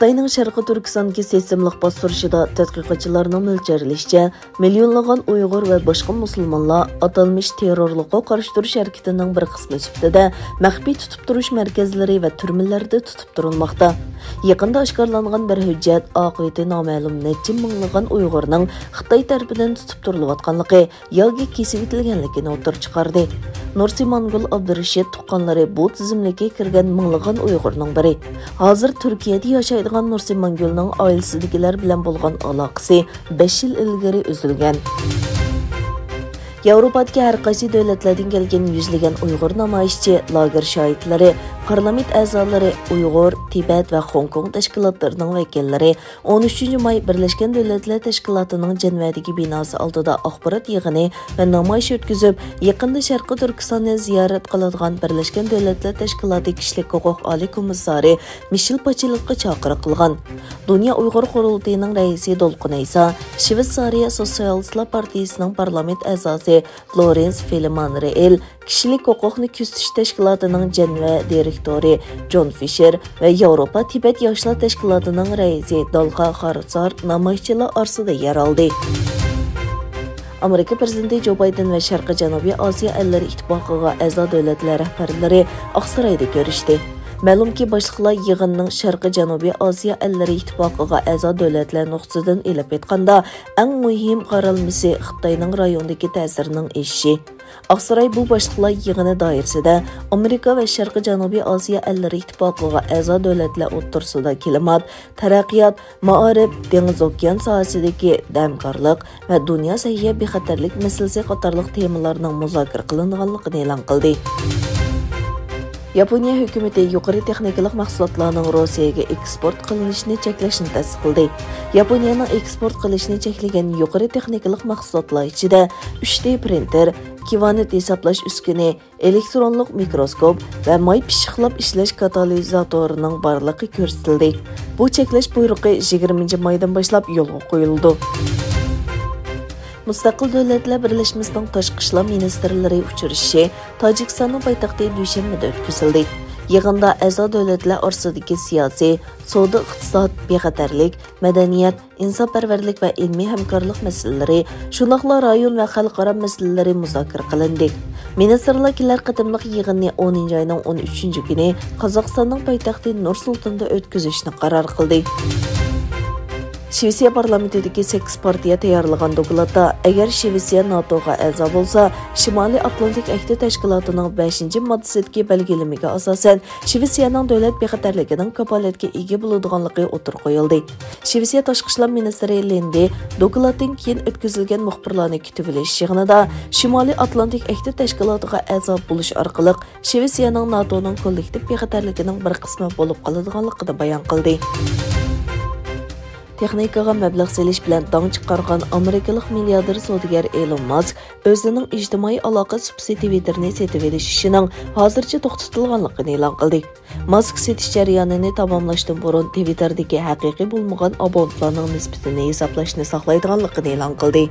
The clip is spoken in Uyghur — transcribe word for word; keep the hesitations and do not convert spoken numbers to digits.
خىتاينىڭ شەرقىي تۈركىستاندىكى سىستېمىلىق باستۇرۇشىدا تەتقىقاتچىلارنىڭ مۆلچەرلىشىچە، مىليونلىغان ئۇيغۇر ۋە باشقا مۇسۇلمانلار ئاتالمىش تېررورلۇققا قارشى تۇرۇش ھەرىكىتىنىڭ بىر قىسمى سۈپىتىدە مەخپىي تۇتۇپ تۇرۇش مەركەزلىرى ۋە تۈرمىلەردە تۇتۇپ تۇرۇلماقتا. يېقىندا ئاشكارىلانغان بىر ھۆججەت ئاقىۋىتى نامەلۇم نەچچە مىڭلىغان ئۇيغۇرنىڭ خىتاي تەرىپىدىن تۇتۇپ تۇرۇلۇۋاتقانلىقى ياكى كېسىۋېتىلگەنلىكىنى ئوتتۇرىغا چىقاردى. نۇرسىمانگۈل ئابدۇرېشىت تۇغقانلىرى بۇ تىزىملىككە كىرگەن مىڭلىغان ئۇيغۇرنىڭ بىرى. ھازىر تۈركىيەدە ياشايدىغان نۇرسىمانگۈلنىڭ ئائىلىسىدىكىلەر بىلەن بولغان ئالاقىسى بەش يىل ئىلگىرى ئۈزۈلگەن. ياۋروپادىكى ھەر قايسى دۆلەتلەردىن كەلگەن يۈزلىگەن ئۇيغۇر نامايىشچى، لاگېر شاھىتلىرى، پارلامېنت ئەزالىرى، ئۇيغۇر، تىبەت ۋە خوڭكوڭ تەشكىلاتلىرىنىڭ ۋەكىللىرى ئون ئۈچىنچى ماي بىرلەشكەن دۆلەتلەر تەشكىلاتىنىڭ جەنۋەدىكى بىناسى ئالدىدا ئاخبارات يىغىنى ۋە نامايىش ئۆتكۈزۈپ، يېقىندا شەرقىي تۈركىستاننى زىيارەت قىلىدىغان بىرلەشكەن دۆلەتلەر تەشكىلاتى كىشىلىك ھوقۇق ئالىي كومىسسارى مىشېل باچېلېتقا چاقىرىق قىلغان. دۇنيا ئۇيغۇر قۇرۇلتىيىنىڭ رەئىسى دولقۇن ئەيسا، شىۋېتسارىيە سوتسىيالىستلار پارتىيىسىنىڭ پارلامېنت ئەزاسى فلورېنس فېلمان رېئېل، كىشىلىك ھوقۇقنى كۆزىتىش تەشكىلاتىنىڭ جەنۋە دىرېكتورى جون فىشېر ۋە ياۋروپا تىبەت ياشلار تەشكىلاتىنىڭ رەئىسى دالخا خارسار نامايىشچىلار ئارىسىدا يەر ئالدى. ئامېرىكا پىرېزىدېنتى جو بايدېن ۋە شەرقىي جەنۇبىي ئاسىيا ئەللىرى ئىتتىپاقىغا ئەزا دۆلەتلەر رەھبەرلىرى ئاقسارايدا كۆرۈشتى. مەلۇمكى، باشلىقلار يىغىنىنىڭ شەرقىي جەنۇبىي ئاسىيا ئەللىرى ئىتتىپاقىغا ئەزا دۆلەتلەر نۇقتىسىدىن ئېلىپ ئېيتقاندا، ئەڭ مۇھىم قارالمىسى خىتاينىڭ رايوندىكى تەسىرىنىڭ ئېشىشى. ئاقساراي بۇ باشلىقلار يىغىنى دائىرىسىدە ئامېرىكا ۋە شەرقىي جەنۇبىي ئاسىيا ئەللىرى ئىتتىپاقىغا ئەزا دۆلەتلەر ئوتتۇرىسىدا كىلىمات، تەرەققىيات، مائارىپ، دېڭىز ئوكيان ساھەسىدىكى ھەمكارلىق ۋە دۇنيا سەھىيە بىخەتەرلىك مەسىلىسى قاتارلىق تېمىلارنىڭ مۇزاكىرە قىلىنغانلىقىنى ئېلان قىلدى. ياپونىيە ھۆكۈمىتى يۇقىرى تېخنىكىلىق مەھسۇلاتلارنىڭ روسىيەگە ئېكسپورت قىلىنىشىنى چەكلەشنى تەستىقلىدى. ياپونىيەنىڭ ئېكسپورت قىلىشنى چەكلىگەن يۇقىرى تېخنىكىلىق مەھسۇلاتلار ئىچىدە ئۈچ دى پرىنتېر، كىۋانت ھېسابلاش ئۈسكۈنە، ئېلېكترونلۇق مىكروسكوپ ۋە ماي پىششىقلاپ ئىشلەش كاتالىزاتورىنىڭ بارلىقى كۆرسىتىلدى. بۇ چەكلەش بۇيرۇقى يىگىرمىنچى مايدىن باشلاپ يولغا قويۇلىدۇ. مۇستەقىل دۆلەتلەر بىرلەشمىسىنىڭ تاشقى ئىشلار مىنىستىرلىرى ئۇچرىشىشى تاجىكىستاننىڭ پايتەختى دۈشەنبىدە ئۆتكۈزۈلدى. يىغىندا ئەزا دۆلەتلەر ئارىسىدىكى سىياسىي، سودا، ئىقتىساد، بىخەتەرلىك، مەدەنىيەت، ئىنسانپەرۋەرلىك ۋە ئىلمىي ھەمكارلىق مەسىلىلىرى، شۇنداقلا رايون ۋە خەلقئارا مەسىلىلىرى مۇزاكىرە قىلىندى. مىنىستىرلار كېلەر قېتىملىق يىغىننى ئونىنچى ئاينىڭ ئون ئۈچىنچى كۈنى قازاقىستاننىڭ پايتەختى نۇر سۇلتاندا ئۆتكۈزۈشنى قارار قىلدى. شىۋېتسىيە پارلامېنتىدىكى سەككىز پارتىيە تەييارلىغان دوكلاتتا، ئەگەر شىۋېتسىيە ناتوغا ئەزا بولسا، شىمالىي ئاتلانتىك ئەھدى تەشكىلاتىنىڭ بەشىنچى ماددىسىدىكى بەلگىلىمىگە ئاساسەن، شىۋېتسىيەنىڭ دۆلەت بىخەتەرلىكىنىڭ كاپالەتكە ئىگە بولىدىغانلىقى ئوتتۇرىغا قويۇلدى. شىۋېتسىيە تاشقى ئىشلار مىنىستىرى لىندى دوكلاتتىن كېيىن ئۆتكۈزۈلگەن مۇخبىرلارنى كۈتۈۋېلىش يىغىنىدا شىمالىي ئاتلانتىك ئەھدى تەشكىلاتىغا ئەزا بولۇش ئارقىلىق شىۋېتسىيەنىڭ ناتونىڭ كوللېكتىپ بىخەتەرلىكىنىڭ بىر قىسمى بولۇپ قالىدىغانلىقىنى بايان قىلدى. تېخنىكىغا مەبلەغ سېلىش بىلەن داڭ چىقارغان ئامېرىكىلىق مىلياردېر سودىگەر ئېلون ماسك ئۆزىنىڭ ئىجتىمائىي ئالاقە سۇپىسى تىۋىتتېرنى سېتىۋېلىش ئىشىنىڭ ھازىرچە توختىتىلغانلىقىنى ئېلان قىلدى. ماسك سېتىش جەريانىنى تاماملاشتىن بۇرۇن تىۋىتتېردىكى ھەقىقىي بولمىغان ئابونتلارنىڭ نىسبىتىنى ھېسابلاشنى ساقلايدىغانلىقىنى ئېلان قىلدى.